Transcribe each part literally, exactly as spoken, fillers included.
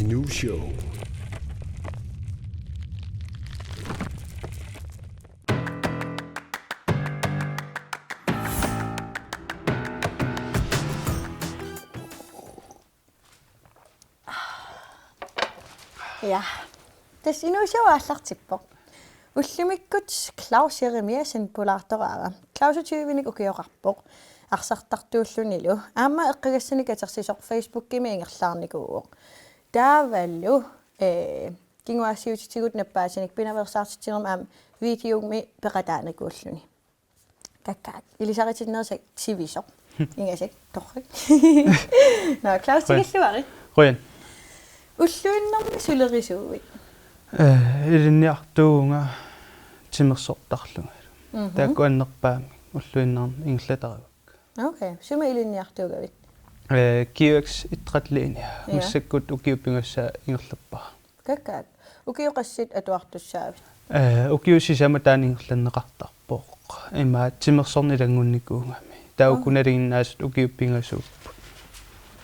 New Show. Ja. Tassa Inuu Show aallartippoq. Ullumikkut Claus Jeremiassen pulaartoraara. Claus tyvenik ukioqarpoq. Arsartartuullunilu. Aamma eqqagassanik katersisoq Facebookimi ingerlaarnikuuvoq. Taavalu, eh, kinguaassiuutitigut nappaatinik pinaveersaartitsinermi aamma videomi peqataanikuulluni. Kakkaak. Ilisaritinnersaq sivisoq. Ingasak torrak. Nå, Claus, qujan, tikilluarit. Qujan. Ulluinnarni sulerisuuvit? Eh, ilinniartuuvunga timersortarlunga. Mhm. Taakku annerpaamik ulluinnarni ingerlatarivakka. Okay, sumi ilinniartuugavit? Eh, G X idrætslinje. Ja. Massakkut ukiut pingasut ingerlappara. Kakkaak. Ukiut qassit atuartussaavit? Eh, ukiut sisamat taanna ingerlanneqartarpoq. Ima timersorneq ilanngunnikuugami. Taava, aa, uku nalinginnaasut ukiut pingasuupput.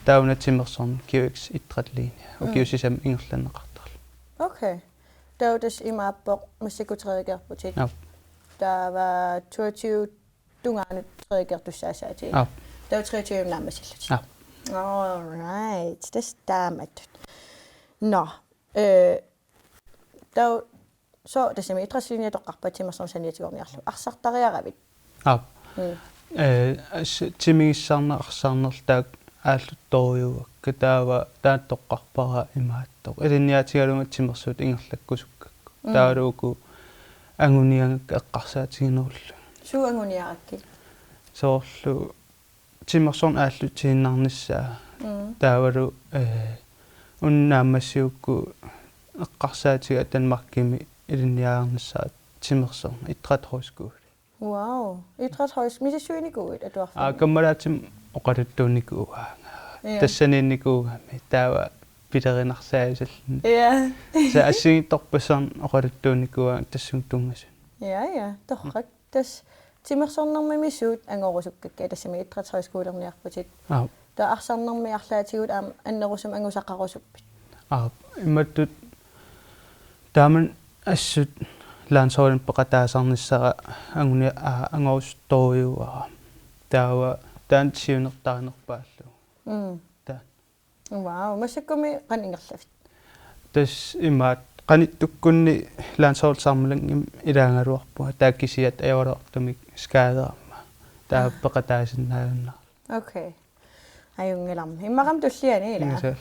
Taava una timersorneq G X idrætslinje. Ukiut, mm, sisamat ingerlanneqartarluni. Okay. Taava tassa imaappoq massakkut treerikerputit. Aap. Taava toogtyve tungaanut treerikertussaassaatit. Aap. Taava treogtyve naammassilluni. Aap. All right. Tassa taamatut. Nå, eh, taava, så, tassami idrætslinje toqqarpat timersorneq saniatigoorniarlugu. Arsartariaravit? Aap. Mm. Eh, as-, timigissarneq arsarnerlu taakku aalluttoorujuuakka, taava taanna toqqarpara imaattoq. Ilinniaatigalunga timersuutit ingerlakkusukkakku. Mm. Taavalu uku anguniagakka eqqarsaatiginerullugit. Suut anguniarakkit? Soorlu timersorneq aallutiinnarnissaa. Mm. Taavalu, eh, una naammassigukku eqqarsaatigaara Danmarkimi ilinniarnissaa timersorneq, idrætshøjskole. Wow. Idrætshøjs-, misissuinikuuit atuarfimmi? Aa, kammalaatima oqaluttuunnikuuaanga. Ja. Tassaniinnikuugami taava pilerinarsaasalluni. Ja. Tassa assigiinngitsorpassuarnik oqaluttuunnikuuaanga tassunga tunngasuni. Ja, ja. Torrak. Tassa timersornermimi suut angorusukkakka, tassami idrætshøjskolerniarputit. Aap. Taava arsarnermi arlaatigut aamma annerusumik angusaqarusuppit? Aap, imatut taamani assut landsholdimik peqataasarnissara anguni-, aa, angorusuttorujuuara. Taava taanna siunertarinerpaallugu. Mm. Taanna. Wow, massakkumi qanoq ingerlavit? Tassa imaattoq, qanittukkunni Landshold Samlingimi ilaagaluarpunga, taava kisiat ajoraluartumik skaderama. Taava, aa, peqataasinnaajunnaarlunga. Okay. Ajunngilarmi. Immaqa aamma tulliani, ilaa? Ingasaal.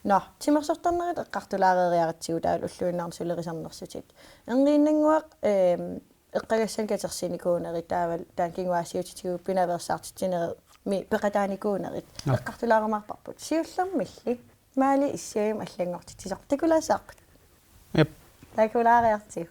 Nå, timersortarnerit eqqartulaareeriaratsigu taavalu ulluinnarni sulerisarnersutit. Erniinnannguaq, ehm, eqqagassanik katersinikuunerit taavalu taanna kinguaassiuutitigut pinaveersaartitsinermi peqataanikuunerit. Nå. Eqqartulaarumaarparput. Siullermilli Maali Issiavimmi allanngortitsisoq. Takulaassavarput? Jep. Takulaariartigu.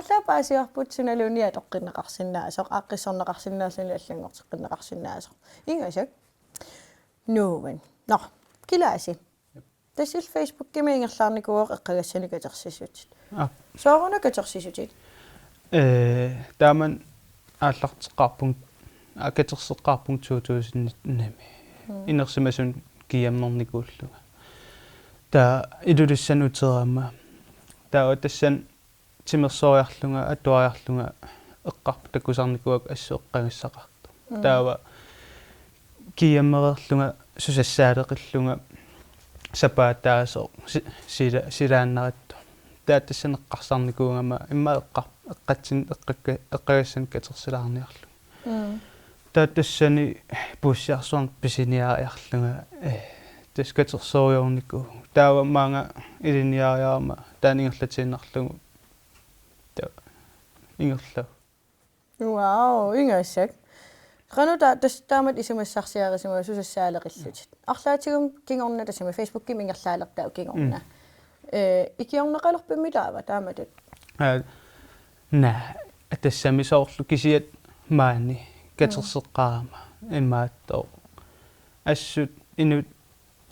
Alla paasivarput sunaluunniit atoqqinneqarsinnaasoq, aaqqissorneqarsinnaalluni allanngorteqqinneqarsinnaasoq. Ingasak. Nuuvan. Nå, Kilaasi. Tassa Facebookimi ingerlaarnikuuvoq eqqagassanik katersissutit. Aa. Sooruna katersissutit? Ee, taamani aallarteqqaarpunga, aa, katerseqqaarpunga to tusind nitten-imi. Mm. Inersimasumik kiammernikuullunga. Taava Ilulissani uterama. Taava tassani timersooriarlunga, atuariarlunga eqqarput takusarnikuuakka assut eqqagassaqartoq. Mm. Taava kiammereerlunga susassaaleqillunga sapaataasoq si-, sila-, silaannarittoq. Taava tassani eqqarsarnikuugama immaqa eqqar-, eqqatsin-, eqqakka-, eqqagassanik katersilaarniarlunga. Mm. Taava tassani puussiarsuarnik pisiniariarlunga, eh, tassa katersorujoornikuuvunga. Taava maanga ilinniariarama taanna ingerlatiinnarlugu. Taava ingerlavoq. Wow, ingasak. Qanoq ta-, tassa taamatut isumassarsiarisimavat susassaaleqillutit? Arlaatigummi kingorna tassami Facebookimi ingerlaalertaava kingorna. Mm. Eh, ikiorneqalerpimmi taava taamatut? Aa, naa, tassami soorlu kisiat maani katerseqqaarama imaattoq. Assut inuit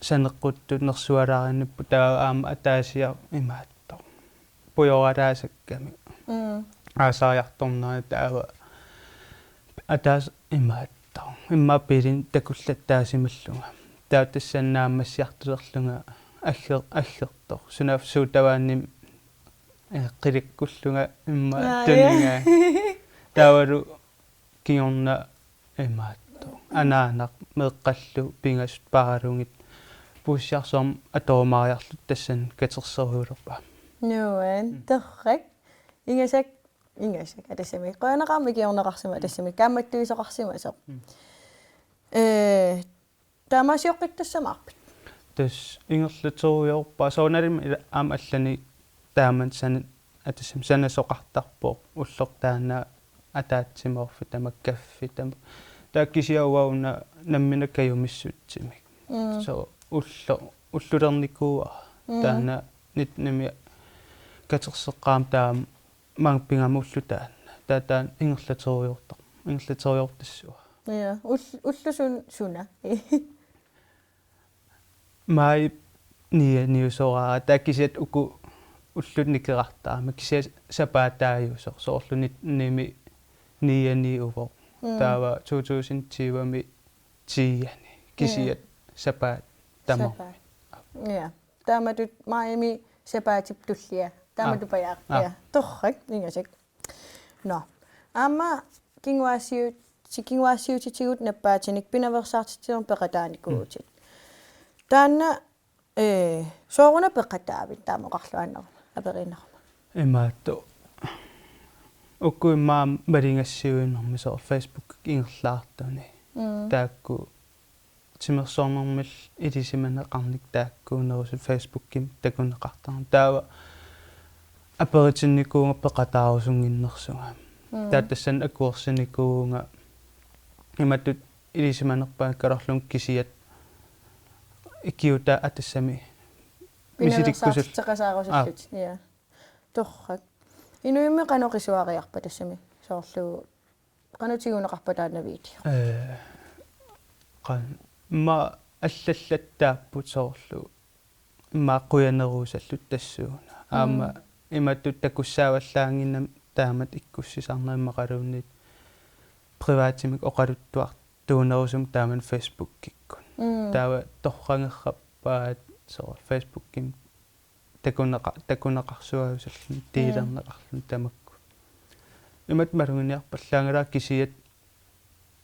saneqquttut nersualaarinngipput taava aamma ataasiarluni imaattoq. Pujoralaasakkami. Mm. Aasariartornera taava ataaseq imaattoq. Immaqa biilini takullattaasimallunga. Taava tassani naammassiartulerlunga agger-, aggertoq. Sunaaffa suutavaannimi, eh, qilakkullunga immaqa. Aa, ja. Tuniga. Taavalu kingorna imaattoq. Anaanaq meeqqallu pingasut paaralugit puussiarsuarmut atorumaariarluta tassani katersorujulerput. Nuan, mm, torrak. Ingasak, ingasak. Atassami. Qujanaqaaq ikiorneqarsimasoq, mm, atassami. Kaammattuisoqarsimasoq. Mm. Eh, taamaasioqqittussamaarpit? Tassa ingerlaterujoorpara soorunalimi ila-, aamma allanik taamani sana-, atassami sanasoqartarpoq ulloq taanna ataatsimoorfik tamakku kaffik tamakku. Taava kisianni uanga una nammineq kajumissutsimik. Mm. Soorlu ullo-, ullulernikuuara. Mm. Taanna nittenimi katerseqqaarama taava maanga pigama ulloq taanna. Taava taanna ingerlaterujoortar-, ingerlaterujoortassuara. Ja, ull-, ulloq sun-, suna? Maajip nianiusoraara, taava kisiat uku ullut nikerartarami, kisiat sapaataajusoq, soorlu nittenimi niani uvoq. Mm. Taava to tusind tyvemi tiani, kisiat, ja, sapaat tamarmik. Sapaat. Ja. Taamatut maajimi sapaatip tullia. Taamatut, aa, pajaarpia. Aa. Torrak, ingasak. Nå. Aamma kinguaassiu-, si-, kinguaassiuutitigut nappaatinik pinaveersaartitsinermut peqataanikuuvutit. Mm. Taanna, eh, sooruna peqataavit taama oqarluaannaruma, aperiinnaruma? Imaattoq. Uku immaqa maligassiuinermi soorlu Facebook ingerlaartuni. Mm. Taakku timersornermillu ilisimaneqarnikut taakkuunerusut Facebookimi takuneqartarneq. Taava aperitinnikuuvunga peqataarusunnginnersunga. Mm. Taava tassani akuersinikuuvunga imatut ilisimanerpaakkaluarlunga kisiat ikiutaa atassami misilittussat. Pinaveersaartitseqasaarusullutit. Aa. Ja. Torrak. Inuimmi qanoq qisuariarpa tassami? Soorlu qanoq tiguneqarpa taanna video? Ee, qan-, immaqa allallattaapput soorlu. Immaqa qujanerusallutik tassuuna. Aamma, mm, imatut takussaavallaannginnami taamatut ikkussisarneq immaqaluunniit privatimik oqaluttuartuunerusumik taamani Facebookikkut. Mm. Taava torragerrappaat soorlu Facebookimi takuneqa-, takuneqarsuaasalluni, mm, delerneqarluni tamakku. Imatut maluginiarpallaanngilaq kisiat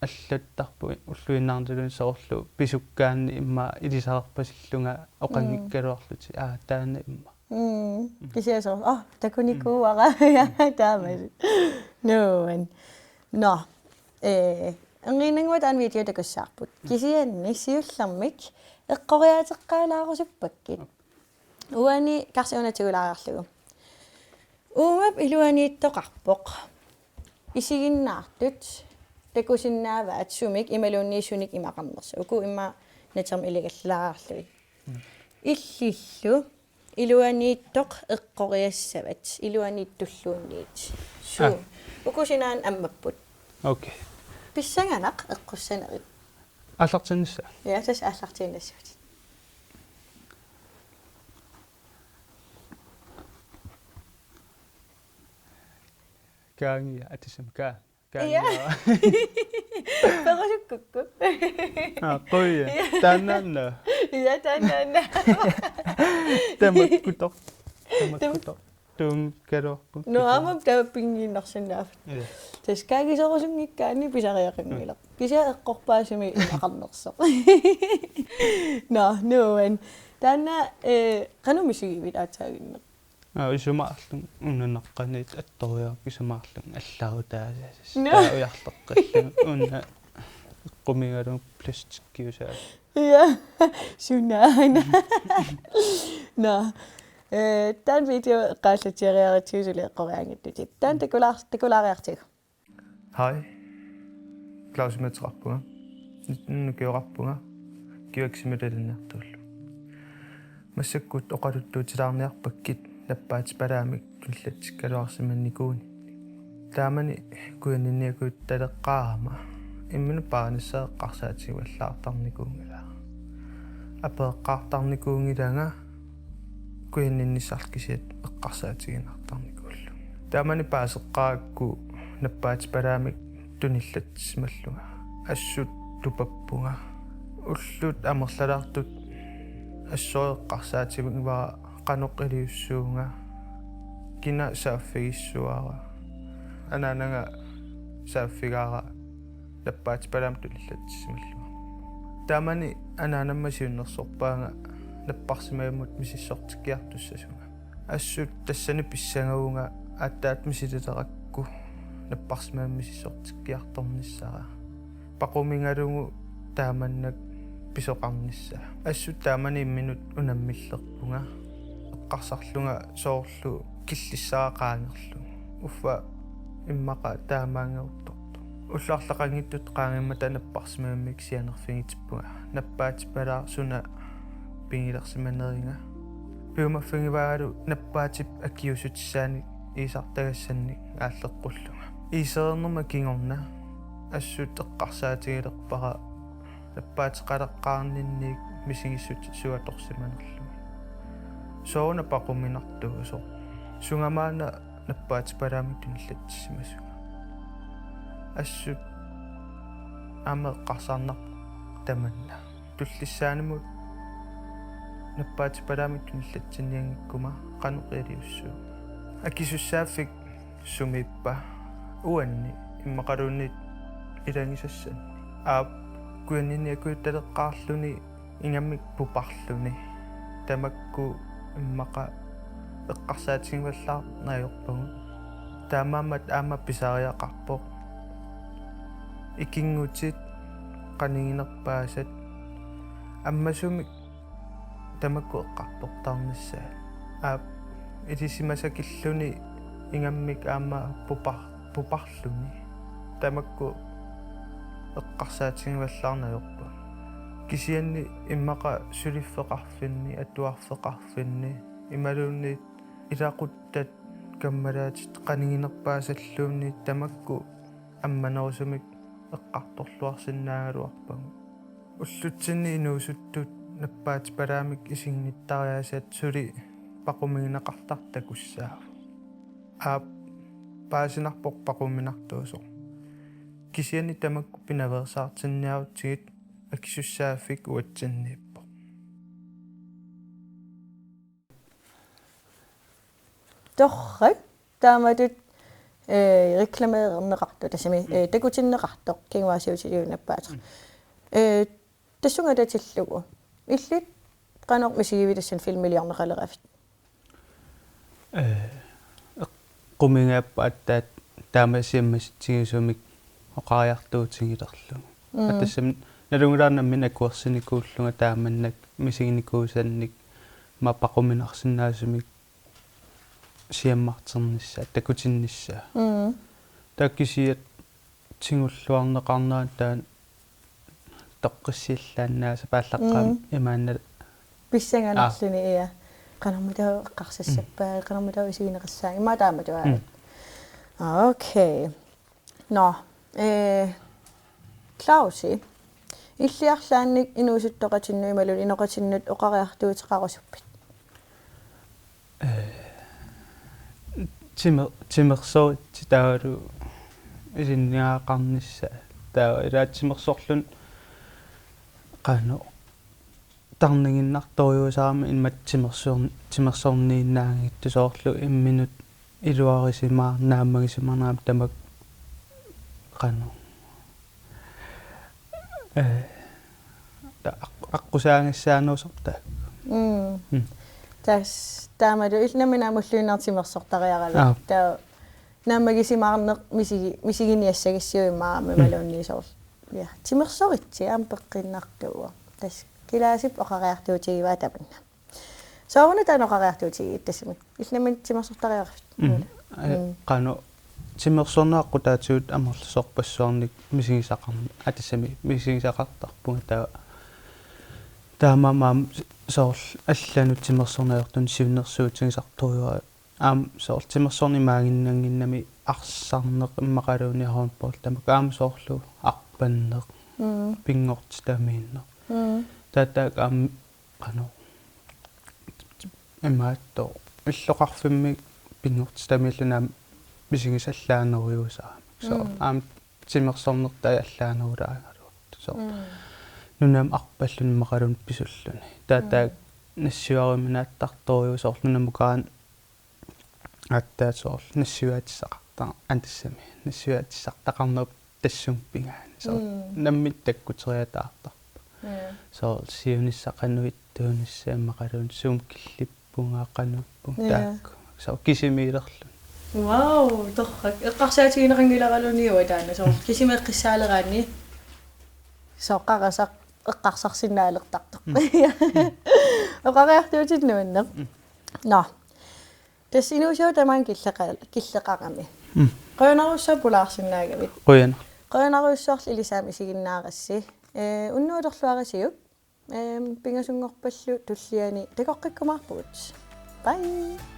allattarput ulluinnarniluunniit soorlu pisukkaanni immaqa ilisarerpasillunga oqanngikkaluarlutik, mm, aa, taanna immaqa. Mm. Mm. Kisianni soorlu, ah, takunikuuara. Mm. Ja, taamali. Nuan. Nå. Eh, erniinnannguaq taanna video takussavarput. Mm. Kisianni siullermik eqqoriaateqqaalaarusuppakka. Uani Karsi una tigulaariarlugu. Uumap iluaniittoqarpoq. Isiginnaartut takusinnaavaat sumik imaluunniit sunik imaqarnersoq. Uku immaqa natermi iligallaarlugit. Mm. Illillu iluaniittoq eqqoriassavat, iluaniittulluunniit. Suu. Ah. Uku sinaanni ammapput. Okay. Pissanganaq eqqussanerit. Aallartinnissaa. Ja, tassa aallartiinnassavat. Kaangia, atisam kaa. Kaangia. Ja. Perusukkukku. Ah, quja. Ja. Taannaanna. Ja, taannaanna. Tamakkutoq. Tamakkutoq. Tuum kaluarput. No, aamma taava pinngiinnarsinnaavat. Ja. Tassa kaagisorusunngikkaanni pisariaqanngilaq. Mm. Kisianni eqqorpaasimik imaqarnersoq. Nå, nuan. Taanna, eh, qanoq misigivit aatsaaginnaq? Aa, isumaqarlunga una naqqaniit attoriarput, isumaqarlunga allaarutaassasoq. Nå. Taava ujarleqqillunga una eqqumiigalugu plastikkiusaa. Ja, sunaana. Nå. Eh, taanna video eqqaallatsiariaritsi suli eqqoriaanngitsutit. Taanna takulaar-, takulaariartigu. Hej. Claus Metzeqarpunga. Nitten ukioqarpunga. Kiuaksimilalinniartuullu. Massakkut oqaluttuutilaarniarpakkit nappaatipalaamik tunillatsikkaluarsimannikuuninni. Taamani kujanninniakujutaleqqaarama imminut paanissaa eqqarsaatigivallaartarnikuunngilanga. Apereqqaartarnikuunngilanga kujanninnissarlu kisiat eqqarsaatigiinnartarnikuullugit. Taamani paaseqqaarakku nappaatipalaamik tunillatsisimallunga. Assut tupappunga. Ullut amerlalaartut assut eqqarsaatigivara qanoq iliussuunga, kina saaffigissuara. Anaanaga saaffigaara nappaatipalaamik tunillatsisimallunga. Taamani anaanama siunnersorpaanga napparsimavimmut misissortikkiartussasunga. Assut tassani pissangavunga aatsaat misililerakku napparsimavimmut misissortikkiartornissara. Paqumigalugu taamannak pisoqarnissaa. Assut taamani imminut unammillerpunga. Eqqarsarlunga soorlu killissara qaangerlugu. Uffa immaqa taamaanngortortoq. Ullut arlaqanngitsut qaangimmata napparsimavimmik sianerfigitippunga. Nappaatipalaaq suna pigilersimaneriga. Piumaffigivaagalu nappaatip akiuussutissaanik iisartagassannik aalleqqullunga. Iisereernerma kingorna assut eqqarsaatigilerpara nappaateqaleqqaarninniit misigissutsit suut atorsimanerlugit. Sooruna paquminartuusoq. Sungamaana nappaatipalaamik tunillatsisimasunga. Assut aamma eqqarsarnarpoq tamanna. Tullissaanimut nappaatipalaamik tunillatsinnianngikkuma qanoq iliussuunga. Akisussaaffik sumiippa uanni immaqaluunniit ilagisassanni? Aap, kujanninniakujutaleqqaarluni ingammik puparluni. Tamakku immaqa eqqarsaatigivallaarneq ajorpagut. Taamaammat aamma pisariaqarpoq. Ikinngutit, qaniginerpaasat, ammasumik tamakku eqqartortarnissaat. Aap, ilisimasakilluni ingammik aamma pupar-, puparluni. Tamakku eqqarsaatigivallaarneq ajorpagut. Kisianni immaqa suliffeqarfinni, atuarfeqarfinni, imaluunniit ilaquttat, kammalaatit, qaniginerpaasalluunniit tamakku ammanerusumik eqqartorluarsinnaagaluarpagut. Ullutsinni inuusuttut nappaatipalaamik isiginnittariaasat suli paqumigineqartartut takussaavoq. Aap, paasinarpoq paquminartuusoq. Kisianni tamakku pinaveersaartinniarutsigit akisussaaffik uatsinniippoq. Torrak taamatut, eh, reklameerneqartoq, tassami, eh, takutinneqartoq, kinguaassiuutiliuinnappaat. Mm. Eh, tassunga atatillugu. Illit qanoq misigivit tassani filmiliorneqaleravit? Eh, eqqumiigaappat aatsaat taama siammatsigisumik oqariartuutigilerlugu. Mm. Atassami nalunngilara nammineq akuersinikuullunga taamannak misiginikuusannik, aamma paquminarsinnaasumik siammarternissaa, takutinnissaa. Mm. Taava kisiat tigulluarneqarnerat taanna toqqissillaannaasaq paallaqqaammat. Mm. Imaanna pissanganarluni. Aa. Ia. Qanormitaava eqqarsassappat, qanormitaava isigineqassaanga, immaqa taamatut. Mm. Okay. Nå, eh, Clausi, illit arlaannik inuusuttoqatinnut imaluunniit inoqatinnut oqariartuuteqarusuppit? Eh, timer-, timersoritsi taavalu ilinniagaqarnissaa. Taava ilaat timersorluni qanoq tarniginnartorujussuusarami imaattoq timersorn-, timersorniinnaanngitsoq soorlu imminut iluarisimaarneq naammagisimaarneq aamma tamakku qanoq. Eh, ta-, aq-, aqqusaagassaanerusortaaq. Mm. Mm. Tassa taamatut illit nammineq aamma ulluinnarni timersortariaralutit. Aap. Taava naammagisimaarneq misigi-, misiginiassagissiuk immaqa aamma. Mm. Imaluunniit soorlu. Ja, timersoritsi aamma peqqinnartuuvoq. Tassa kilaasip oqariartuutigivaa tamanna. Sooruna taanna oqariartuutigit tassami? Illit nammineq timersortariaravit? Mm. Uula. Eh, mm. Qanoq timersorneq aqqutaatigut amerlasoorpassuarnik misigisaqarn-, ah, tassami misigisaqartarpunga taava. Taamaammat soorlu allanut timersorneq ajortunut siunnersuutigisartorujuara. Aamma soorlu timersorneq imaaginnannginnami arsarneq immaqaluunniit håndbold tamakku aamma soorlu arpanneq. Mm. Pinngortitamiinneq. Mm. Taava taakku aamma qanoq imaattoq illoqarfimmi pinngortitamiilluni aamma misigisat allaanerujussuusarami. Soorlu. Mm. Aamma timersornertai allaanerulaagaluartut. Soorlu. Mm. Nunami arpalluni immaqaluunniit pisulluni. Taava. Mm. Taakku nassiuaruminaattartorujussuuvoq soorlu nunamukkaanni aatsaat soorlu nassiuaatissaqarta-, aa, tassami. Nassiuaatissartaqarnerup tassunga pigaani. Soorlu. Mm. Nammineq takkuteriataartarpoq. Mm. Soorlu siunissaq qanoq ittuunissaq immaqaluunniit suummi killippunga qanuuppunga. Ja. Taakku. Soorlu kisimiilerluni. Wow, torrak. Eqqarsaatigineqanngilaraluunniit uanga taanna. Soorlu kisimi eqqissaaleraanni. Soorlu qarasaq eqqarsarsinnaalertartoq. Mm. Oqariartuutit nuanneq. Mm. Nå. Tassa inuusuuvoq tamaanga killeqa-, killeqarami. Mm. Qujanarsuaq pulaarsinnaagavit. Qujan. Qujanarsuarlu ilissi aamma isiginnaarassi. Eh, unnuup atorluarisiuk. Ehm, pingasunngorpallu tulliani takoqqikkumaarpugut. Bye.